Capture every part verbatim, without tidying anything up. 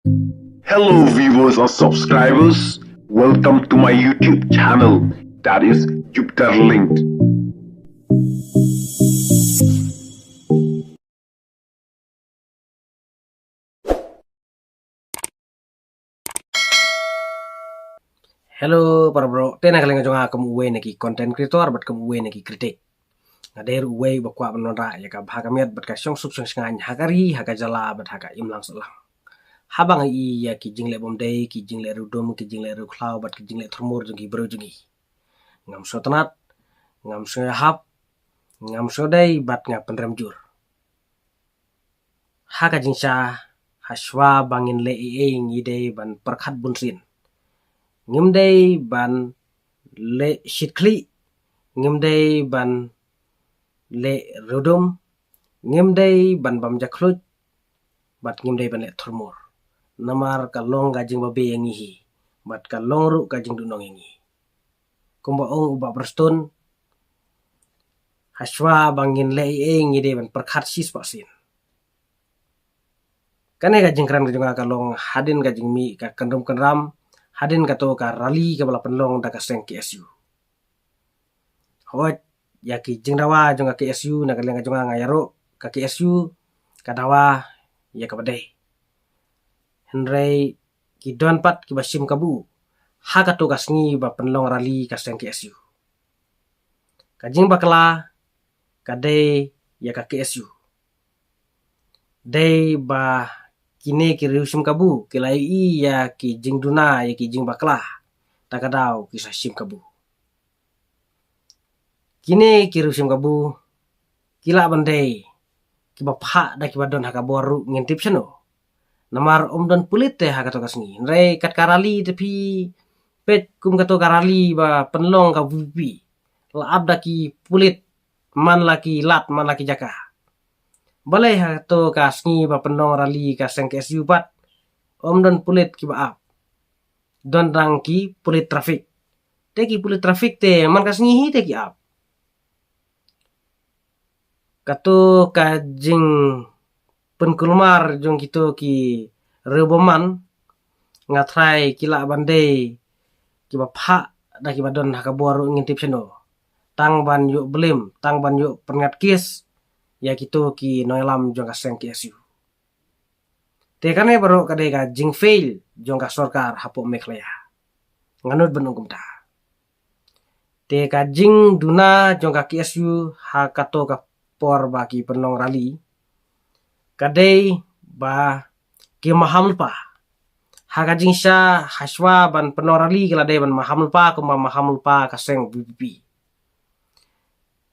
Hello, viewers and subscribers. Welcome to my YouTube channel, that is Jupiter Linked. Hello para bro, te na ka liang jong nga kum uwei na ki content creator bad kum uwei na ki critic. Nga dei ruh uwei ba kwah ban wanrah ïa ka bha ka miat bad ka shongsuk shongshngaiñ ha ka ri, ha ka jylla bad ha ka imlang sahlang. Haba nga ïohi ïa ki jingleh bymdei, ki jingleh riewdum, ki jingleh riewkhlaw bad ki jingleh thurmur jong ki briew jong ngi, ngam sngewtynnat, ngam sngewhap, ngam sngewdei bad nga pynrem jur. Ha ka jingshisha, hashwa ba ngin leh ei ei ngi dei ban pyrkhat bunsien. Ngim dei ban leh shit khlieh, ngim dei ban leh riewdum, ngim dei ban bam jakhluit, bad ngim dei ban leh thurmur. Namar ka long ka jingbabe ïa ngi hi, bad ka long ruh ka jingduhnong ïa ngi. Kumba ong u Bah Prestone, hashwa ba ngin leh ei ei ngi dei ban pyrkhat shispah sien. Kane ka jingkren ka jong nga ka long hadien ka jingmih ka kynrum kynram, hadien kato ka rally kaba la pynlong da ka seng K S U. Hooid, ïa ki jingdawa jong ka K S U na ka liang ka jong nga, nga ïaroh ka K S U ka dawa ïa kaba dei. Hynrei ki don pat kiba shim kabu ha kato ka sngi ba pynlong rally ka seng K S U. Ka jingbakla ka dei ïa ka K S U. Dei ba kine ki riew shim kabu ki la ïohi ïa ki jingduna, ïa ki jingbakla, ta ka daw ki sa shim kabu. Kine ki riew shim kabu ki lah ban dei kiba phah da kiba don ha ka bor ruh ngim tip shano. Namar ym don pulit te ha kato ka sngi. Hynrei kat ka rally te phi peit kum kato ka rally ba pynlong ka V P P, la ap da ki pulit man la ki lad man la ki jaka. Balei ha kato ka sngi ba pynlong rally ka seng K S U pat ym don pulit kiba ap. Don tang ki pulit traffic. Te ki pulit traffic te man ka sngi hi te ki ap. Kato ka jingpynkulmar jong kito ki riew bymman, nga tharai ki lah ban dei kiba phah da kiba don ha ka bor ruh ngim tip shano. Tang ban ïoh blame, tang ban ïoh pynngat kes ïa kito ki nongïalam jong ka seng K S U. Te kane baroh ka dei ka jingfail jong ka sorkar hapoh Meghalaya. Nga nud ban ong kumta. Te ka jingduna jong ka K S U ha kato ka por ba ki pynlong rally ka dei ba ki maham lypa. Ha ka jingshisha, hashwa ban pynlong rally ka la dei ban maham lypa kumba maham lypa ka seng V P P.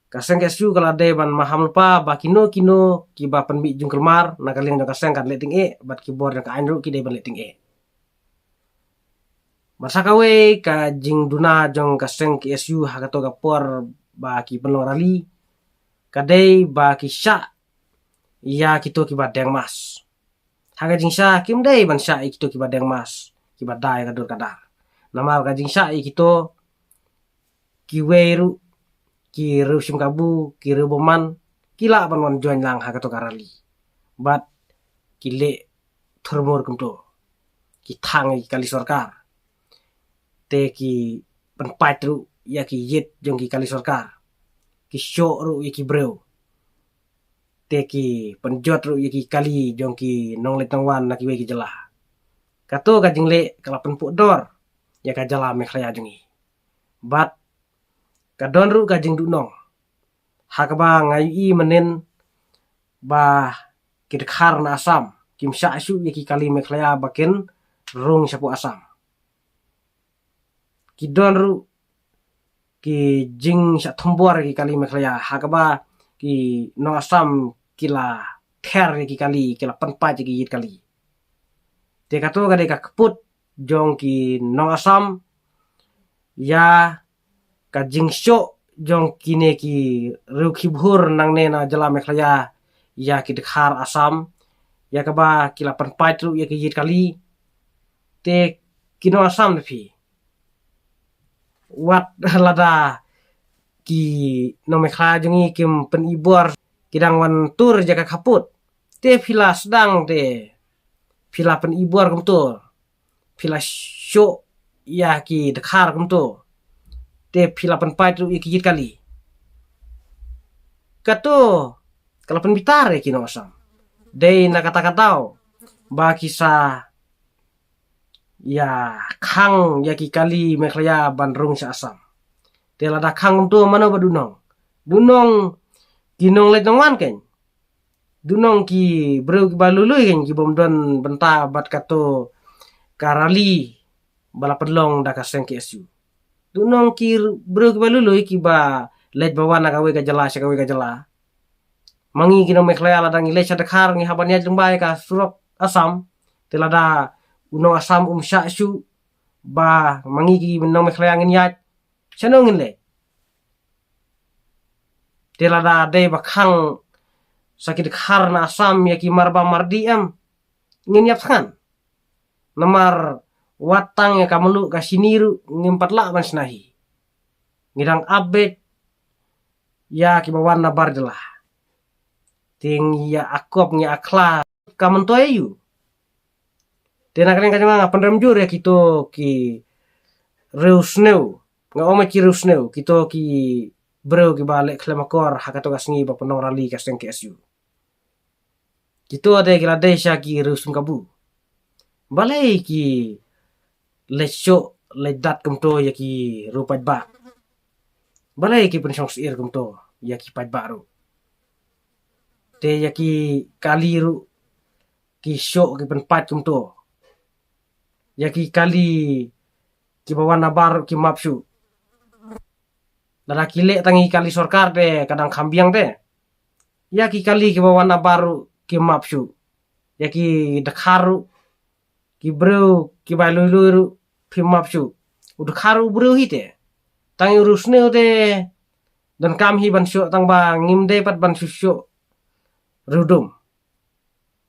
Ka seng K S U ka la dei ban maham lypa ba kino kino kiba pynmih jingkulmar na ka liang jong ka seng kan leh tyngeh, bad ki bor jong ka aiñ ruh ki dei ban leh tyngeh. Bad sa kawei ka jingduna jong ka seng K S U ha kato ka por ba ki pynlong rally ka dei ba ki shah ïa kito kiba deng mask. Ha ka jingshisha kim dei ban shah ïa kito kiba deng mask, kiba dai ka dur ka dar. Namar ka jingshah ïa kito, kiwei ruh ki riew shim kabu, ki riew bymman, ki lah ban wan join lang ha kato ka rally. Bad ki leh thurmur kumto, ki thang ïa ki kali sorkar. Te ki pynpait ruh ïa ki ïit jong ki kali sorkar. Ki shoh ruh ïa ki briew. Te ki pynjot ruh ïa ki kali jong ki nongleit nongwan na kiwei ki jylla. Kato ka jingleh ka la pynpur dor ïa ka jylla Meghalaya jong ngi. Bad ka don ruh ka jingduhnong ha kaba nga ïohi mynnin ba ki dkhar na Assam kim shah shuh ïa ki kali Meghalaya ba kin rung shapoh Assam. Ki don ruh ki jingshah thombor ïa ki kali Meghalaya ha kaba ki nong Assam ki la ther ïa ki kali, ki la pynpait ïa ki ïit kali. Te kato ka dei ka kput jong ki nong Assam ïa ka jingshoh jong kine ki riew khibhur nangne na jylla Meghalaya ïa ki dkhar Assam, ïa kaba ki la pynpait ruh ïa ki ïit kali. Te ki nong Assam te phi, wat lada ki nong Meghalaya jong ngi kim pyn-i bor, ki dang wan tur ïa ka khappud, te phi la sdang te phi la pynibor kumto, phi la shoh ïa ki dkhar kumto, te phi la pynpait ruh ïa ki jit kali. Kato ka la pynbitar ïa ki nong Assam. Dei na kata ka daw ba ki sa ïa khang ïa ki kali Meghalaya ban rung sha Assam. Te lada khang kumto mano ba dun nong? Dun nong ki nongleit nongwan kein. Dun nong ki briew kiba lui lui kein, ki bym don bynta bad kato ka rally ba la pynlong da ka seng K S U. Dun nong ki briew kiba lui lui, kiba leit ba wan na kawei ka jylla sha kawei ka jylla. Ma ngi ki nong Meghalaya lada ngi leit sha dkhar, ngi hap ban ïaid lyngba ïa ka surok Assam. Te lada u nong Assam um shah shuh ba ma ngi ki nong Meghalaya ngin ïaid, shano ngin leit? Te lada dei ba khang sa ki dkhar na Assam ïa ki marba mardi, em, ngin ïap thngan. Namar wat tang ïa ka mluh ka shini ruh ngim pat lah ban shna hi. Ngi dang ap beit ïa kiba wan na bar jylla. Te ngi ïa akop, ngi ïa akhla ka myntoi aïu? Te na ka liang ka jong nga, nga pynrem jur ïa kito ki riewsniew. Nga ong ma ki riewsniew, kito ki briew kiba leh khlem akor ha kato ka sngi ba pynlong rally ka seng K S U. Kito te ki la dei sha ki riew shim kabu. Balei ki leit shoh leit dat kumto ïa ki riew paidbah? Balei ki pynshong syier kumto ïa ki paidbah ruh? Te ïa ki kali ruh ki shoh ki pynpait kumto. Ïa ki kali kiba wan nabar ruh ki map shuh. Lada ki leh tang ïa ki kali sorkar te ka dang kham biang te. Ïa ki kali kiba wan nabar ruh ki map shuh. Ïa ki dkhar ruh, ki briew kiba lui lui ruh phi map shuh. U dkhar u briew hi te. Tang ïa u riewsniew te donkam hi ban shoh, tang ba ngim dei pat ban shu shoh riewdum.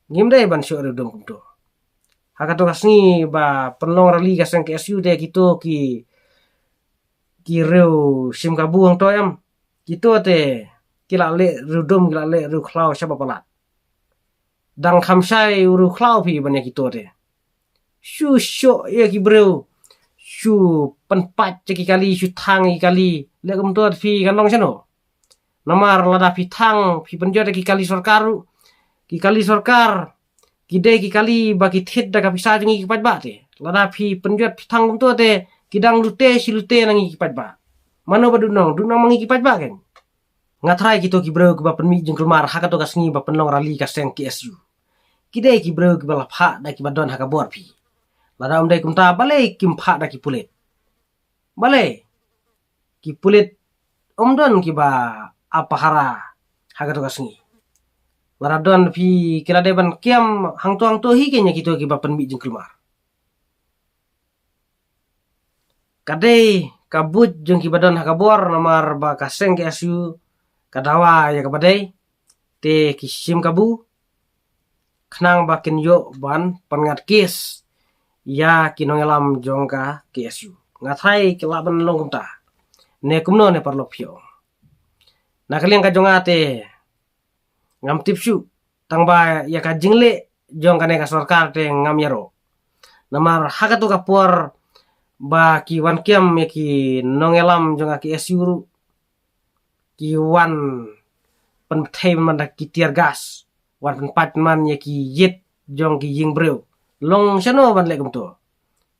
Ngim dei ban shoh riewdum kumto. Ha kato ka sngi ba pynlong rally ka seng K S U te kito ki, ki riew shim kabu hangto, em, kito te ki la leh riewdum, ki la leh riewkhlaw shaba palat. Dang kham shai u riewkhlaw phi ban ïa kito te. Shu shoh ïa ki briew, shu pynpait ïa ki kali, shu thang ïa ki kali. Leh kumto te phi kan long shano? Namar lada phi thang, phi pynjot ïa ki kali sorkar ruh, ki kali sorkar ki dei ki kali ba ki thied da ka pisa jong ngi ki paidbah te. Lada phi pynjot phi thang kumto te, ki dang lute shi lute na ngi ki paidbah. Mano ba dun nong? Dun nong ma ngi ki paidbah kein. Nga tharai kito ki briew kiba pynmih jingkulmar ha kato ka sngi ba pynlong rally ka seng K S U, ki dei ki briew kiba la phah da kiba don ha ka bor phi. Lada ym dei kumta, balei kim phah da ki pulit? Balei ki pulit ym don kiba ap pahara ha kato ka sngi? Lada don phi, ki la dei ban kem hangto hangto hi kein ïa kito kiba pynmih jingkulmar. Ka dei ka buit jong kiba don ha ka bor, namar ba ka seng K S U ka dawa ïa kaba dei, te ki shim kabu khnang ba kin ïoh ban pynngat kes ïa ki nongïalam jong ka K S U. Nga tharai ki lah ban long kumta. Ne kumno ne paralok phi ong? Na ka liang ka jong nga te ngam tip shuh, tang ba ïa ka jingleh jong kane ka sorkar te ngam ïaroh. Namar ha kato ka por ba ki wan kem ïa ki nongïalam jong ka K S U ruh, ki wan pynbthei man da ki tear gas, wan pynpait man ïa ki ïit jong ki ïing briew. Long shano ban leh kumto?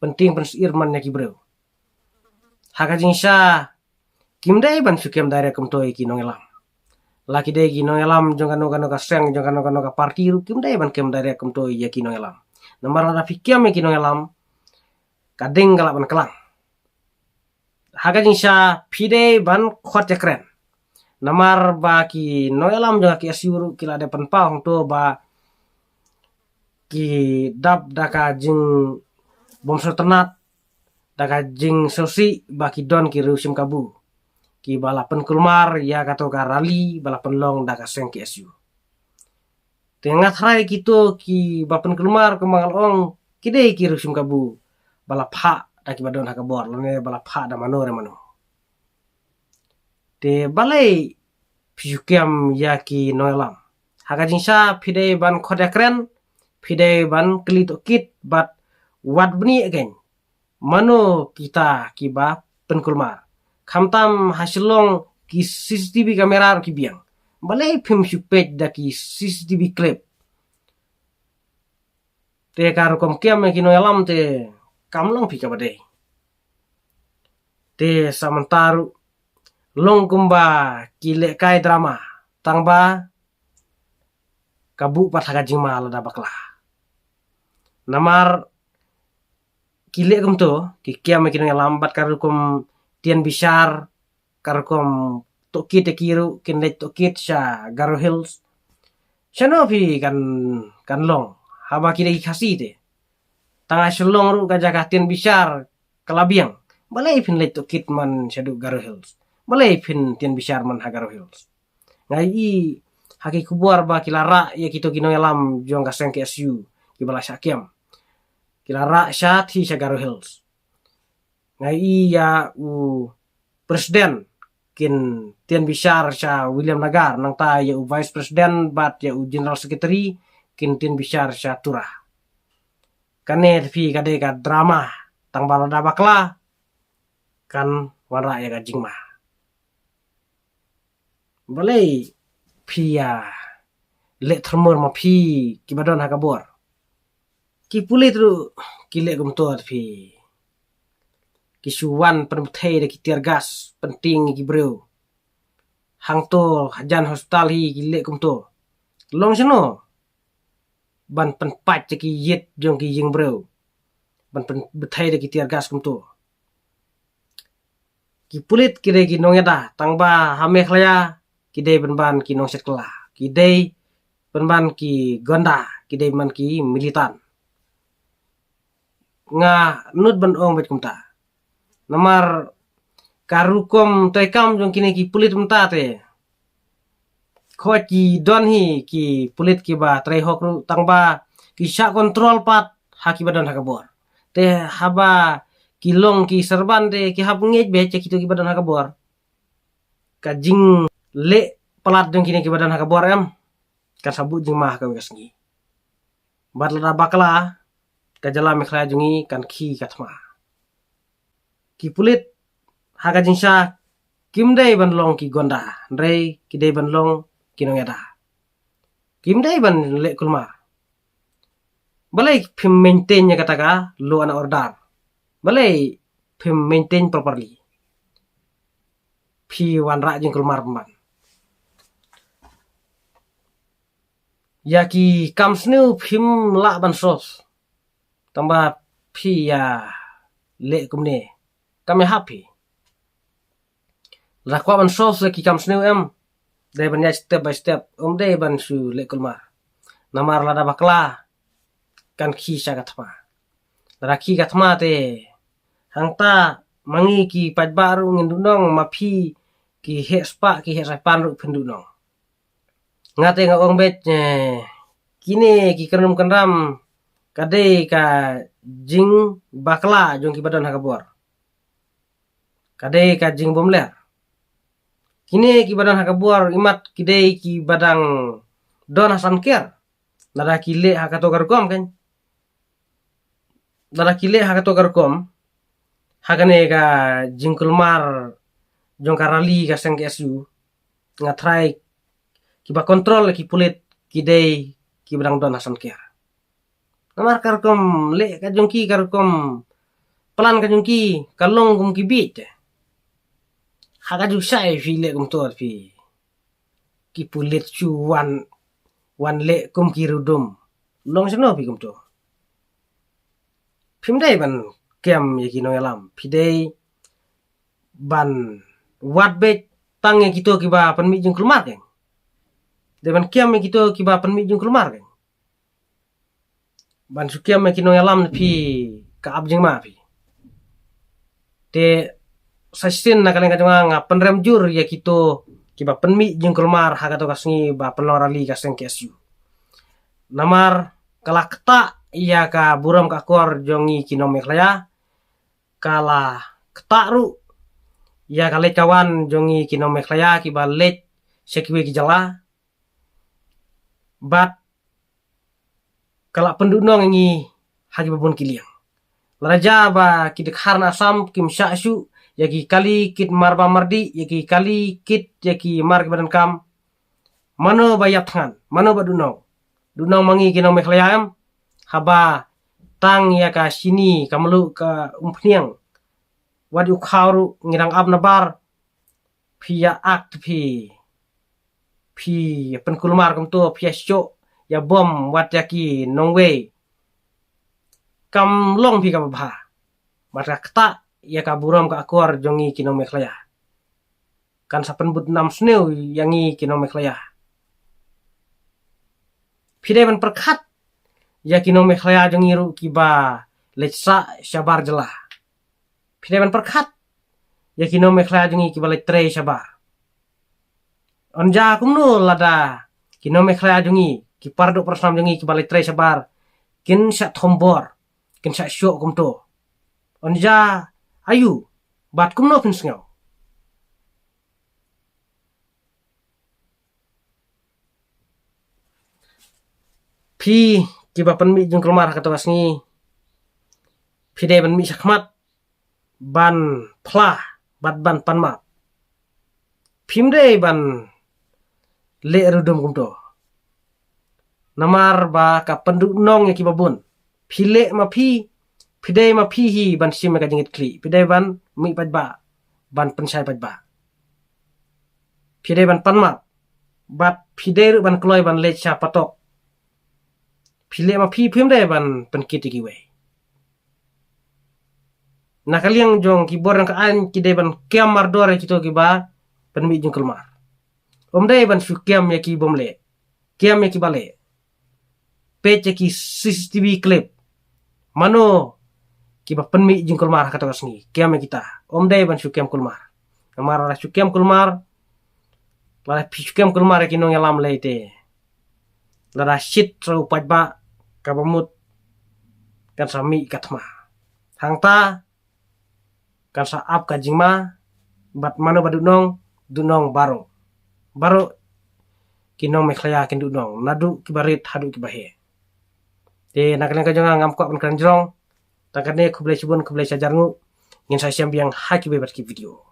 Pyntieng pynsyier man ïa ki briew. Ha ka jingshisha kim dei ban shu kem direct kumto ïa ki nongïalam. La ki dei ki nongïalam jong kano kano ka seng, jong kano kano ka party ruh, kim dei ban kem direct kumto ïa ki nongïalam. Namar lada phi kem ïa ki nongïalam, ka ding ka lah ban klang. Ha ka jingshisha phi dei ban khot ïakren. Namar ba ki nongïalam jong ka K S U ruh ki la dep pynpaw hangto ba ki dap da ka jingbymsngewtynnat, da ka jingsngewsih ba ki don ki riew shim kabu kiba la pynkulmar ïa kato ka rally ba la pynlong da ka seng K S U. Te nga tharai kito kiba pynkulmar, kumba nga la ong, ki dei ki riew shim kabu ba la phah da kiba don ha ka bor, lane ba la phah da mano re mano. Te balei phi shu kem ïa ki nongïalam? Ha ka jingshisha phi dei ban khot ïakren, phi dei ban kylli tohkit bad wad bniah kein mano kita kiba pynkulmar. Khamtam ha Shillong ki C C T V camera ruh ki biang. Balei phim shu peit da ki C C T V clip? Te ka rukom kiam ïa ki nongïalam te kam long phi kaba dei. Te sa mynta ruh long kumba ki lehkai drama, tang ba ka buh pat ha ka jingma lada bakla. Namar ki leh kumto, ki kiam ïa ki nongïalam bad ka rukom tian bishar, ka rukom tohkit ïa ki ruh kin leit tohkit sha Garo Hills. Shano phi kan, kan long haba ki dei ki Khasi te? Tang ha Shillong ruh ka jaka tian bishar ka la biang. Balei phin leit tohkit man shaduh Garo Hills? Balei phin tian bishar man ha Garo Hills? Nga ïohi ha ki khubor ba ki la rah ïa kito ki nongïalam jong ka seng K S U kiba la shah kiam. Ki la rah shathie sha Garo Hills. Nga ïohi ïa u president kin tian bishar sha Williamnagar, nangta ïa u vice president bad ïa u general secretary kin tian bishar sha Tura. Kane phi ka dei ka drama, tang ba lada bakla kan wanrah ïa ka jingma. Balei phi ïa leh tyrmur ma phi kiba don ha ka bor? Ki pulit ruh ki leh kumto te phi. Ki shu wan pynbthei da ki tear gas, pyntieng ïa ki briew. Hangto hajan hospital hi ki leh kumto. Long shano ban pynpait ïa ki ïit jong ki ïing briew ban pynbthei da ki tear gas kumto? Ki pulit ki dei ki nongïada, tang ba ha Meghalaya ki dei pynban ki nongshet kylla, ki dei pynban ki gunda, ki dei pynban ki militan. Nga nud ban ong beit kumta. Namar ka rukom treikam jong kine ki pulit mynta te, khoit ki don hi ki pulit kiba trei hok ruh, tang ba ki shah kontrol pat ha kiba don ha ka bor. Te haba ki long ki serban te ki hap ngeit beit ïa kito kiba don ha ka bor. Ka jingleh palat jong kine kiba don ha ka bor em, kan sa buh jingma ha kawei ka sngi. Bad lada bakla, ka jylla Meghalaya jong ngi kan khih ka thma. Ki pulit ha ka jingshai kim dei ban long ki gunda, hynrei ki dei ban long ki nongïada. Kim dei ban leh kulmar. Balei phim maintain ïa kata ka law and order? Balei phim maintain properly? Phi wanrah jingkulmar pynban. Ïa ki kam sniew phim lah ban solve. Tang ba phi ïa leh kumne, kam ïahap phi. Lada kwah ban solve ïa ki kam sniew em, dei ban ïaid step by step, ym dei ban shu leh kulmar. Namar lada bakla kan khih sha ka thma. Lada khih ka thma te, hangta ma ngi ki paidbah ruh ngin duhnong, ma phi ki heh spah ki heh saiphan ruh phin duhnong. Nga te nga ong beit, eh, kine ki kynrum kynram ka dei ka jingbakla jong kiba don ha ka bor. Ka dei ka jingbymler. Kine kiba don ha ka bor imat ki dei kiba dang don ha san ker. Lada ki leh ha kato ka rukom kan. Lada ki leh ha kato ka rukom, ha kane ka jingkulmar jong ka rally ka seng K S U, nga tharai kiba kontrol ki pulit ki dei kiba dang don ha san ker. Namar ka rukom leh ka jong ki, ka rukom plan ka jong ki ka long kum ki bieit. Ha ka jingshai phi leh kumto phi. Ki pulit shu wan, wan leh kum ki rudum. Long shano phi kumto? Phim dei ban kem ïa ki nongïalam, phi dei ban wad beit tang ïa kito kiba pynmih jingkulmar keng. Dei ban kem ïa kito kiba pynmih jingkulmar keng. Ban shu kem ïa ki nongïalam na phi ka ap jingma phi. Te sa shisien na ka liang ka jong nga, nga pynrem jur ïa kito kiba pynmih jingkulmar ha kato ka sngi ba pynlong rally ka seng K S U. Namar ka la ktah ïa ka burom ka akor jong ngi ki nong Meghalaya, ka la ktah ruh ïa ka leit ka wan jong ngi ki nong Meghalaya kiba leit sha kiwei ki jylla. Bad ka la pynduhnong ïa ngi ha kiba bun ki liang. Lada ba ki dkhar na Assam kim shah shuh ïa ki kali kit mar ba mar dih, ïa ki kali kit ïa ki mar kiba donkam, mano ba ïap thngan, mano ba duhnong? Duhnong ma ngi ki nong Meghalaya em? Haba tang ïa ka shini, ka mluh, ka umphniang, wat ïa u khaw ruh ngi dang ap nabar. Phi ïa ak phi, phi ïa pynkulmar kumto, phi ïa shoh ïa bom wat ïa ki nongwei. Kam long phi kaba bha. Bad ka ktah ïa ka burom ka akor jong ngi ki nong Meghalaya. Kan sa pynbud nam sniew ïa ngi ki nong Meghalaya. Phi dei ban pyrkhat ïa ki nong Meghalaya jong ngi ruh kiba leit sah shabar jylla. Phi dei ban pyrkhat ïa ki nong Meghalaya jong ngi kiba leit trei shabar. Yn jia kumno lada ki nong Meghalaya jong ngi, ki paradoh parasnam jong ngi kiba leit trei shabar kin shah thombor, kin shah shoh kumto? Yn jia aïu bad kumno phin sngew? Phi kiba pynmih jingkulmar ha kato ka sngi, phi dei ban mih shakhmat ban phla bad ban pan map. Phim dei ban leh rudum kumto. Namar ba ka pynduhnong ïa kiba bun. Phi leh ma phi, phi dei ma phi hi ban shim ïa ka jingkitkhlieh, phi dei ban mih paidbah, ban pynshai paidbah. Phi dei ban pan map, bad phi dei ruh ban kloi ban leit sha patok. Phi leh ma phi, phim dei ban pynkit ïa kiwei. Na ka liang jong ki bor jong ka aiñ, ki dei ban kem mardor ïa kito kiba pynmih jingkulmar. Ym dei ban shu kem ïa ki bym leh, kem ïa kiba leh. Peit ïa ki C C T V clip. Mano kiba pynmih jingkulmar ha kato ka sngi? Kem ïa kita. Ym dei ban shu kem kulmar. Namar lada shu kem kulmar, lada phi shu kem kulmar ïa ki nongïalam lei te, lada shit sa u paidbah, kaba mut kan sa mih ka thma. Hangta kan sa ap ka jingma, bad mano ba duhnong, duhnong baroh. Baroh ki nong Meghalaya kin duhnong, naduh kiba rit haduh kiba heh. Te na ka liang ka jong nga ngam kwah ban kren jrong. Tang katne, khublei shibun, khublei shihajar nguh. Ngin sa ïashem biang ha kiwei pat ki video.